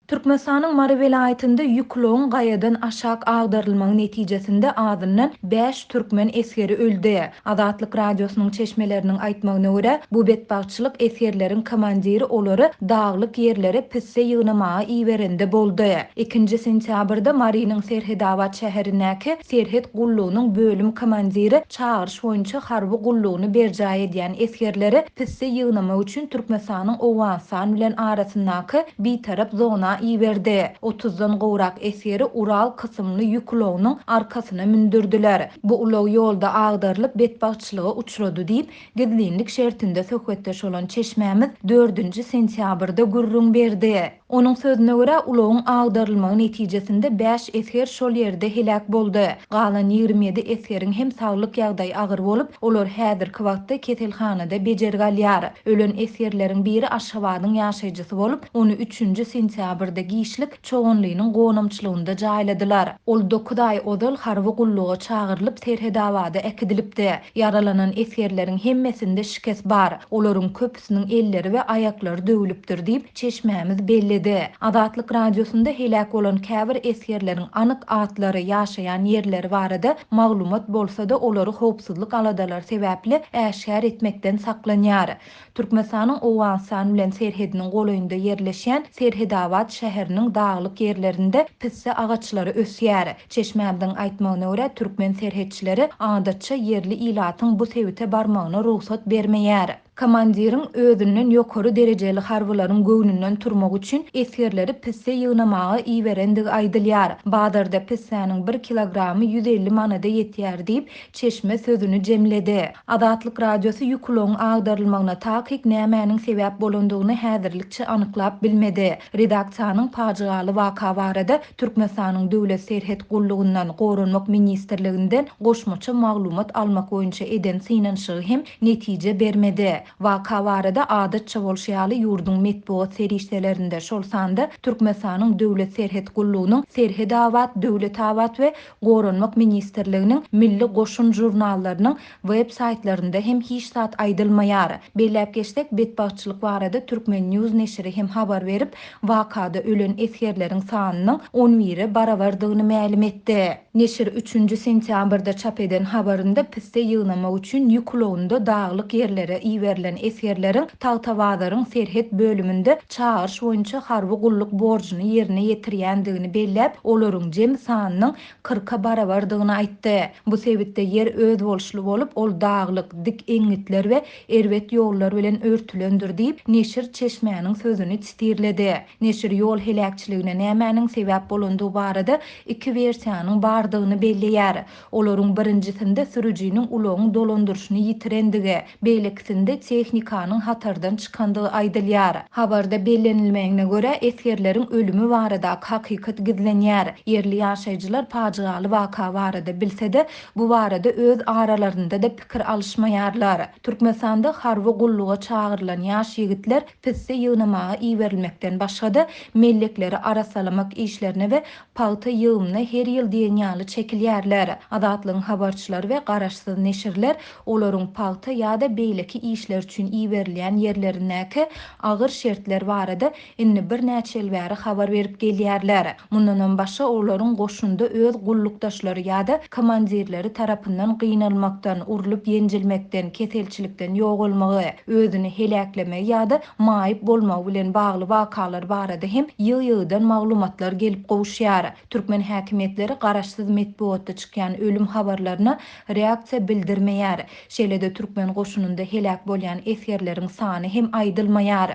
Türkmenistanyň Mary welaýatynda ýük ulagyň gaýadan aşak agdarylmagy netijesinde azyndan bäş türkmen esgeri öldi. Azatlyk Radiosynyň çeşmeleriniň aýtmagyna görä, bu betbagtçylyk esgerleriň komandiri olary daglyk ýerlere pisse ýygnamaga iberende boldy. Ikinji sentýabrda Marynyň Serhedabat şäherindäki serhet gullugynyň bölüm komandiri çagyryş boýunça harby gullugyny berjaý edýän esgerleri pisse ýygnamak üçin Türkmenistanyň Owganystan bilen arasyndaky bitarap zona iberdi. Otuzdan gowrak esgeri Ural kysymly ýük ulagynyň arkasyna mündürdiler. Bu ulag ýolda agdarylyp, betbagtçylyga uçrady diýip, gizlinlik şertinde söhbetdeş bolan çeşmämiz dördünji sentýabrda gürrüň berdi. Onuň sözüne görä, ulagyň agdarylmagy netijesinde bäş esger şol ýerde heläk boldy. Galan 27 esgeriň hem saglyk ýagdaýy agyr bolup, olar häzirki wagtda keselhanada bejergi alýar. Ölen esgerleriň biri Aşgabadyň ýaşaýjysy bolup, ony üçünji sentýabrda giçlik Çoganlynyň gonamçylygynda jaýladylar. Ol dokuz aý ozal harby gulluga çagyrylyp, Serhedabada äkidilipdi. Ýaralanan esgerleriň hemmesinde şikes bar. Olaryň köpüsiniň elleri we aýaklary döwlüpdir diýip, çeşmämiz belledi. Azatlyk Radiosynda heläk bolan käbir esgerleriň anyk atlary, ýaşaýan ýerleri barada maglumat bolsa-da, olary howpsuzlyk aladalary sebäpli äşgär etmekden saklanýar. Türkmenistanyň Owganystan bilen serhediniň golaýynda ýerleşýän Serhedabat şäheriniň daglyk ýerlerinde pisse agaçlary ösýär. Çeşmämiziň aýtmagyna görä, türkmen serhetçileri adatça ýerli ilatyň bu sebite barmagyna rugsat bermeýär. Komandiriň özünden ýokary derejeli harbylaryň göwnünden turmak üçin esgerleri pisse ýygnamaga iberendigi aýdylýar. Bazarda pissäniň bir kilogramy 150 manada ýetýär diýip, çeşme sözüni jemledi. Azatlyk Radiosy ýük ulagyň agdarylmagyna takyk nämäniň sebäp bolandygyny häzirlikçe anyklap bilmedi. Redaksiýanyň pajygaly waka barada Türkmenistanyň Döwlet serhet gullugyndan, Goranmak ministrliginden goşmaça maglumat almak boýunça eden synanyşygy hem netije bermedi. Waka barada adatça bolşy ýaly ýurduň metbugat serişdelerinde, şol sanda Türkmenistanyň Döwlet serhet gullugynyň Serhetabat, Döwletabat we Goranmak ministrliginiň Milli goşun žurnallarynyň web saýtlarynda hem hiç zat aýdylmaýar. Belläp geçsek, betbagtçylyk barada Turkmen. News neşiri hem habar berip, wakada ölen esgerleriň sanynyň on bire barabardygyny mälim etdi. Neşir üçünji sentýabrda çap eden habarynda pisse ýygnamak üçin ýük ulagynda daglyk ýerlere iberilen esgerleriň Tagtabazaryň serhet bölüminde çagyryş boýunça harby gulluk borjuny ýerine ýetirýändigini belläp, olaryň jemi sanynyň kyrka barabardygyny aýtdy. Bu sebitde ýer özboluşly bolup, ol daglyk, dik eňňitler we erbet ýollar bilen örtülendir diýip, neşir çeşmäniň sözüni sitirledi. Neşir ýol heläkçiligine nämäniň sebäp bolandygy barada iki wersiýanyň bardygyny belleýär. Olaryň birinjisinde sürüjiniň ulagyň dolandyryşyny ýitirendigi, beýlekisinde tehnikanyň hatardan çykandygy aýdylýar. Habarda bellenilmegine görä, esgerleriň ölümi baradaky hakykat gizlenýär. Ýerli ýaşaýjylar pajygaly waka barada bilse-de, bu barada öz aralarynda-da pikir alyşmaýarlar. Türkmenistanda harby gulluga çagyrylan ýaş ýigitler pisse ýygnamaga iberilmekden başga-da, mellekleri arassalamak işlerine we pagta ýygymyna her ýyl diýen ýaly çekilýärler. Azatlygyň habarçylary we garaşsyz neşirler olaryň pagta ýa-da beýleki işler üçin iberilýän ýerlerindäki agyr şertler barada indi birnäçe ýyl bäri habar berip gelýärler. Mundanam başga olaryň goşunda öz gullukdaşlary ýa-da komandirleri tarapyndan gynalmakdan, urlup-ýenjilmekden, keselçilikden ýogalmagy, özüni heläklemegi ýa-da maýyp bolmagy bilen bagly wakalar barada hem ýygy-ýygydan maglumatlar gelip gowuşýar. Türkmen häkimiýetleri garaşsyz metbugatda çykýan ölüm habarlaryna reaksiýa bildirmeýär. Şeýle-de türkmen goşunynda heläk bolýan esgerleriň sany hem aýdylmaýar.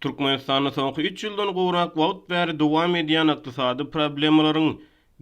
Türkmenistanda soňky üç ýyldan gowrak wagt bäri dowam edýän ykdysady problemalaryň,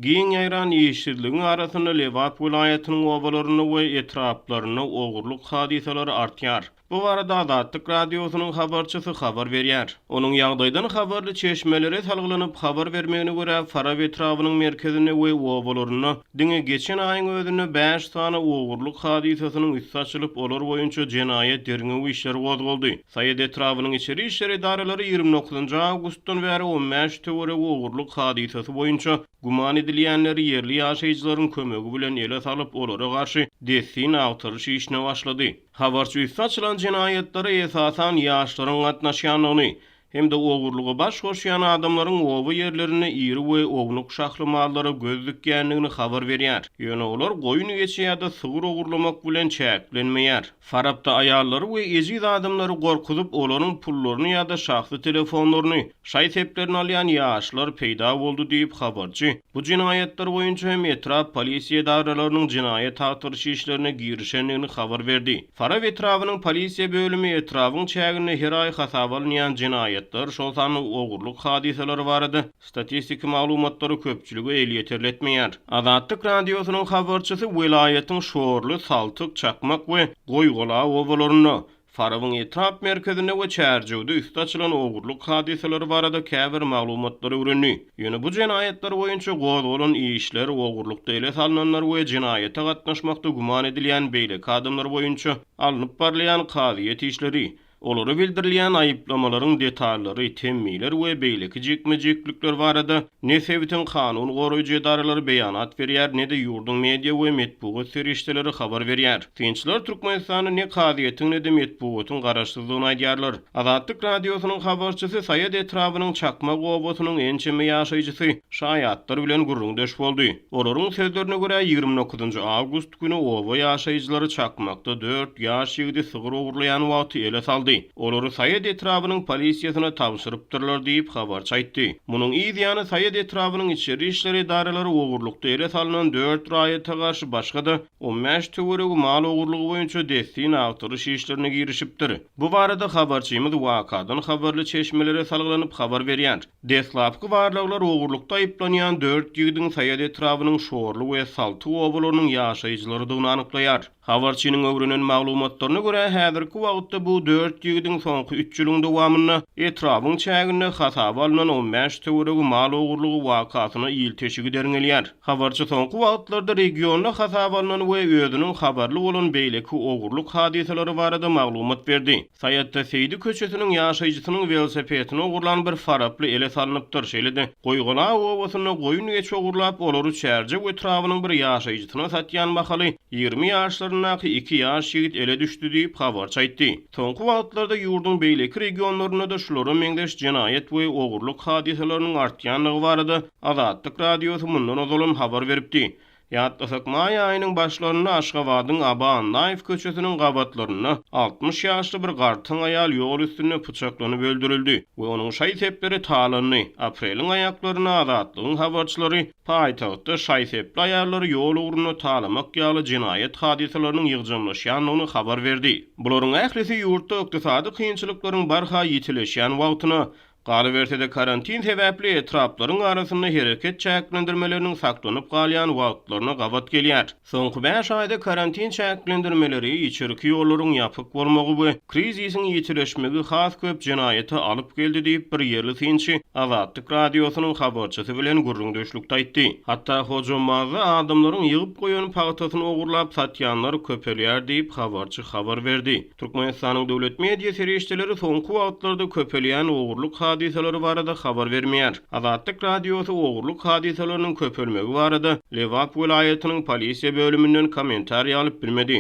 giň ýaýran işsizligiň arasynda Lebap welaýatynyň obalarynda we etraplarynda ogurlyk hadysalary artýar. Bu barada Azatlyk Radiosynyň habarçysy habar berýär. Onuň ýagdaýdan habarly çeşmelere salgylanyp habar bermegine görä, Farap etrabynyň merkezinde we obalarynda diňe geçen aýyň özünde bäş sany ogurlyk hadysasynyň üsti açylyp, olar boýunça jenaýat derňew işleri gozgaldy. Saýat etrabynyň içeri işler edaralary 29 awgustdan bäri 15 töweregi ogurlyk hadysasy boýunça güman edilýänleri ýerli ýaşaýjylaryň kömegi bilen ele salyp, olara garşy dessin agtaryş işine başlady. Habarçy üsti açylan jenaýatlara esasan ýaşlaryň gatnaşýandygyny, hem-de ogurlyga baş goşýan adamlaryň oba ýerlerinde iri we ownuk şahly mallara göz dikýändigini habar berýär. Ýöne olar goýun-geçi ýa-da sygyr ogurlamak bilen çäklenmeýär. Farapda aýallary we ejiz adamlary gorkuzyp, olaryň pullaryny ýa-da şahsy telefonlaryny, şaý-seplerini alýan ýaşlar peýda boldy diýip, habarçy bu jenaýatlar boýunça hem etrap polisiýa edaralarynyň jenaýat agtaryş işlerine girişendigini habar berdi. Farap etrabynyň polisiýa bölümi etrabyň çäginde her aý hasaba alynýan jenaýatlar, şol sanda ogurlyk hadysalary barada Statistiki maglumatlary köpçülige elýeterli etmeýär. Azatlyk Radiosynyň habarçysy welaýatyň Şorly, Saltyk, Çakmak we Goýgala obalarynda, Farabyň etrap merkezinde we Çärjewde üsti açylan ogurlyk hadysalary barada käbir maglumatlary öwrendi. Ýöne bu jenaýatlar boýunça gozgalan işler, ogurlykda ele salnanlar we jenaýata gatnaşmakda güman edilýän beýleki adamlar boýunça alnyp barylýan kazyýet işleri, Olara bildirilýän aýyplamalaryň detallary, temmiler we beýleki jikme-jiklikler barada ne sebitiň kanun goraýjy edaralary beýanat berýär, ne-de ýurduň media we metbugat serişdeleri habar berýär. Synçylar Türkmenistanda ne kazyýetiň, ne-de metbugatyň garaşsyzdygyny aýdýarlar. Azatlyk Radiosynyň habarçysy Saýat etrabynyň Çakmak obasynyň ençeme ýaşaýjysy şaýatlar bilen gürrüňdeş boldy. Olaryň sözlerine görä, 29 awgust güni oba ýaşaýjylary Çakmakda dört ýaş ýigidi sygyr ogurlaýan wagty ele saldy. Olary Saýat etrabynyň polisiýasyna tabşyrypdyrlar diýip, habarçy aýtdy. Munuň yz ýany Saýat etrabynyň içeri işler edaralary ogurlykda ele salnan dört raýata garşy başga-da 15 töweregi mal ogurlygy boýunça dessin agtaryş işlerine girişipdir. Bu barada habarçymyz wakadan habarly çeşmelere salgylanyp habar berýär. Deslapky barlaglar ogurlykda aýyplanýan dört ýigidiň Saýat etrabynyň Şorly we Salty obalarynyň ýaşaýjylarydygyny anyklaýar. Habarçynyň öwrenen maglumatlaryna görä, häzirki wagtda bu dört ýigidiň soňky üç ýylyň dowamynda etrabyň çäginde hasaba alnan 15 töweregi mal ogurlygy wakasyna ilteşigi derňelýär. Habarçy soňky wagtlarda regionda hasaba alnan we özüniň habarly bolan beýleki ogurlyk hadysalary barada maglumat berdi. Saýatda Seýdi köçesiniň ýaşaýjysynyň welosipedini ogurlan bir faraply ele salnypdyr. Şeýle-de, Goýgala obasynda goýun-geçi ogurlap, olary Çärjew etrabynyň bir ýaşaýjysyna satýan mahaly 20 ýaşlaryndaky iki ýaş ýigit ele düşdi diýip, habarçy aýtdy. Soňky wagtlarda ýurduň beýleki regionlarynda-da şulara meňzeş jenaýat we ogurlyk hadysalarynyň artýandygy barada Azatlyk Radiosy mundan ozalam habar beripdi. Ýatlasak, maý aýynyň başlarynda Aşgabadyň Aba Annaýew köçesiniň gabatlarynda 60 ýaşly bir gartaň aýal ýol üstünde pyçaklanyp öldürildi we onuň şaý-sepleri talandy. Apreliň aýaklarynda Azatlygyň habarçylary paýtagtda şaý-sepli aýallary ýol ugrunda talamak ýaly jenaýat hadysalarynyň ýygjamlaşýandygyny habar berdi. Bularyň ählisi ýurtda ykdysady kynçylyklaryň barha ýitileşýän wagtyna Galyberse-de, karantin sebäpli etraplaryň arasynda hereket çäklendirmeleriniň saklanyp galýan wagtlaryna gabat gelýär. Soňky bäş aýda karantin çäklendirmeleri, içerki ýollaryň ýapyk bolmagy we krizisiň ýitileşmegi has köp jenaýata alyp geldi diýip, bir ýerli synçy Azatlyk Radiosynyň habarçysy bilen gürrüňdeşlikde aýtdy. Hatda Hojambazda adamlaryň ýygyp goýan pagtasyny ogurlap satýanlar köpelýär diýip, habarçy habar berdi. Türkmenistanyň döwlet media serişdeleri soňky wagtlarda köpelýän ogurlyk hadysalary barada habar bermeýär. Azatlyk Radiosy ogurlyk hadysalarynyň köpelmegi barada Lebap welaýatynyň polisiýa bölüminden kommentariý alyp bilmedi.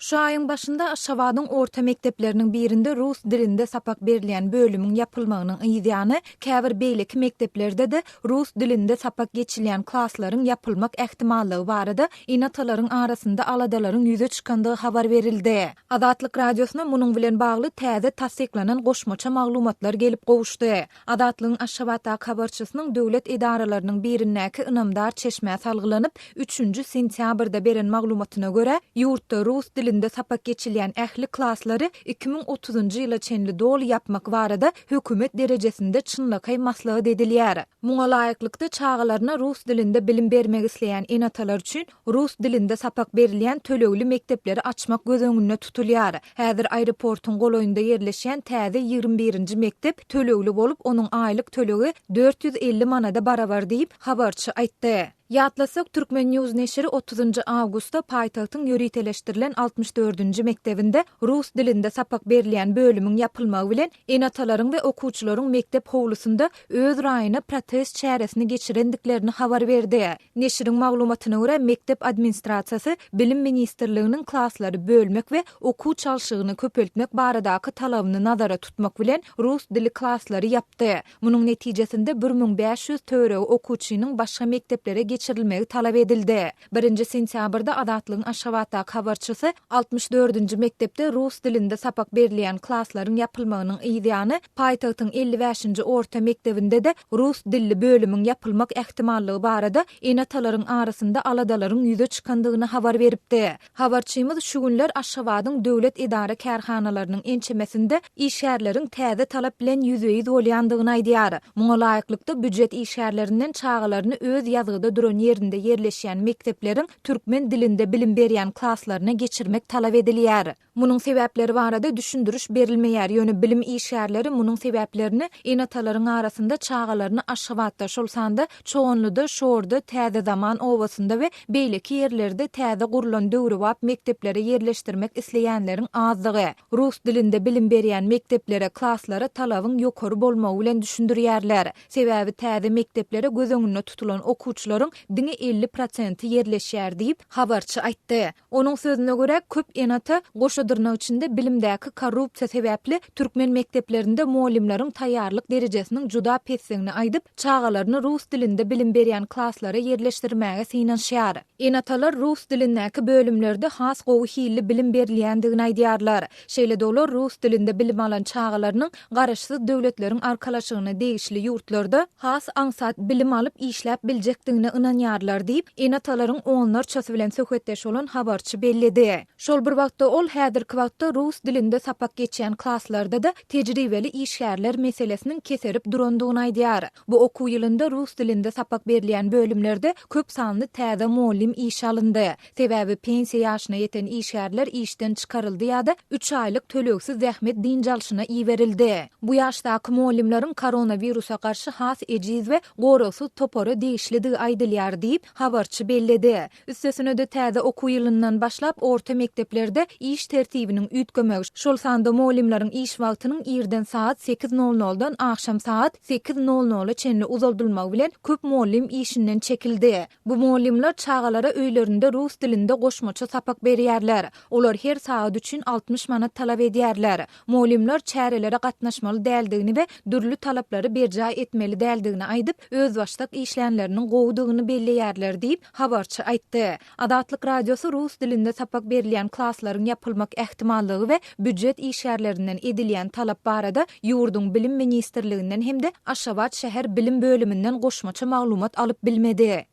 Şu aýyň başynda Aşgabadyň orta mekdepleriniň birinde rus dilinde sapak berilýän bölümiň ýapylmagynyň yzýany, käbir beýleki mekdeplerde-de rus dilinde sapak geçilýän klaslaryň ýapylmak ähtimallygy barada ene-atalaryň arasynda aladalaryň ýüze çykandygy habar berildi. Azatlyk Radiosyna munuň bilen bagly täze tassyklanan goşmaça maglumatlar gelip gowuşdy. Azatlygyň Aşgabatdaky habarçysynyň döwlet edaralarynyň birindäki ynamdar çeşmä salgylanyp, üçünji sentýabrda beren maglumatyna görä, ýurtda rus dilinde sapak geçilýän ähli klaslary 2030-njy ýyla çenli doly ýapmak barada hökümet derejesinde çynlakaý maslahat edilýär. Muňa laýyklykda, çagalaryna rus dilinde bilim bermek isleýän ene-atalar üçin rus dilinde sapak berilýän tölegli mekdepleri açmak göz öňünde tutulýar. Häzir aeroportuň golaýynda ýerleşýän täze 21-nji mekdep tölegli bolup, onuň aýlyk tölegi 450 manada barabar diýip, habarçy aýtdy. Ýatlasak, Turkmen. News neşiri otuzynjy awgustda paýtagtyň ýöriteleşdirilen altmyş dördünji mekdebinde rus dilinde sapak berilýän bölümiň ýapylmagy bilen, ene-atalaryň we okuwçylaryň mekdep howlusynda öz raýyna protest çäresini geçirendiklerini habar berdi. Neşiriň maglumatyna görä, mekdep administrasiýasy Bilim ministrliginiň klaslary bölmek we okuw çalşygyny köpeltmek baradaky talabyny nazara tutmak bilen, rus dili klaslary ýapdy. Munuň netijesinde 1500 töweregi okuwçynyň başga mekdeplere geçirilmegi talap edildi. Birinji sentýabrda Azatlygyň Aşgabatdaky habarçysy altmyş dördünji mekdepde rus dilinde sapak berilýän klaslaryň ýapylmagynyň yzýany paýtagtyň elli bäşinji orta mekdebinde-de rus dilli bölümiň ýapylmak ähtimallygy barada ene-atalaryň arasynda aladalaryň ýüze çykandygyny habar beripdi. Habarçymyz şu günler Aşgabadyň döwlet edara-kärhanalarynyň ençemesinde işgärleriň täze talap bilen ýüzbe-ýüz bolýandygyny aýdýar. Muňa laýyklykda, býujet işgärlerinden çagalaryny öz ýazgyda duran ýerinde ýerleşýän mekdepleriň türkmen dilinde bilim berýän klaslaryna geçirmek talap edilýär. Munuň sebäpleri barada düşündiriş berilmeýär, ýöne bilim işgärleri munuň sebäplerini ene-atalaryň arasynda çagalaryny Aşgabatda, şol sanda Çoganlyda, Şorda, Täze Zaman obasynda we beýleki ýerlerde täze gurlan döwrebap mekdeplere ýerleşdirmek isleýänleriň azdygy, rus dilinde bilim berýän mekdeplere, klaslara talabyň ýokary bolmagy bilen düşündirýärler. Sebäbi täze mekdeplere göz öňünde tutulan okuwçylaryň diňe 50 prosenti ýerleşýär diýip, habarçy aýtdy. Onuň sözüne görä, köp ene-ata goşa dyrnak içinde bilimdäki korrupsiýa sebäpli türkmen mekdeplerinde mugallymlaryň taýýarlyk derejesiniň juda pesdigini aýdyp, çagalaryny rus dilinde bilim berýän klaslara ýerleşdirmäge synanyşýar. Ene-atalar rus dilindäki bölümlerde has gowy hilli bilim berilýändigini aýdýarlar. Şeýle-de olar rus dilinde bilim alan çagalarynyň Garaşsyz Döwletleriň Arkalaşygyna degişli ýurtlarda has aňsat bilim alyp işläp biljekdigine ynanýarlar diýip, ene-atalaryň onlarçasy bilen söhbetdeş bolan habarçy belledi. Şol bir wagtda ol häzirki wagtda rus dilinde sapak geçýän klaslarda-da tejribeli işgärler meselesiniň keserip durandygyny aýdýar. Bu okuw ýylynda rus dilinde sapak berilýän bölümlerde köp sanly täze mugallym işe alyndy. Sebäbi pensiýa ýaşyna ýeten işgärler işden çykaryldy ýa-da üç aýlyk tölegsiz zähmet dynç alşyna iberildi. Bu ýaşdaky mugallymlaryň koronawirusa garşy has ejiz we goragsyz topara degişlidigi aýdylýar diýip, habarçy belledi. Üstesine-de täze okuw ýylyndan başlap orta mekdeplerde iş tertibiniň üýtgemegi, şol sanda mugallymlaryň iş wagtynyň irden sagat sekiz nol noldan agşam sagat sekiz nol nola çenli uzaldylmagy bilen köp mugallym işinden çekildi. Bu mugallymlar çagalara öýlerinde rus dilinde goşmaça sapak berýärler. Olar her sagat üçin 60 manat talap edýärler. Mugallymlar çärelere gatnaşmaly däldigini we dürli talaplary berjaý etmeli däldigini aýdyp, özbaşdak işlänleriniň gowudygyny belleýärler diýip, habarçy aýtdy. Azatlyk Radiosy rus dilinde sapak berilýän klaslaryň ýapylmak ähtimallygy we býujet işgärlerinden edilýän talap barada ýurduň Bilim ministrliginden hem-de Aşgabat şäher bilim bölüminden goşmaça maglumat alyp bilmedi.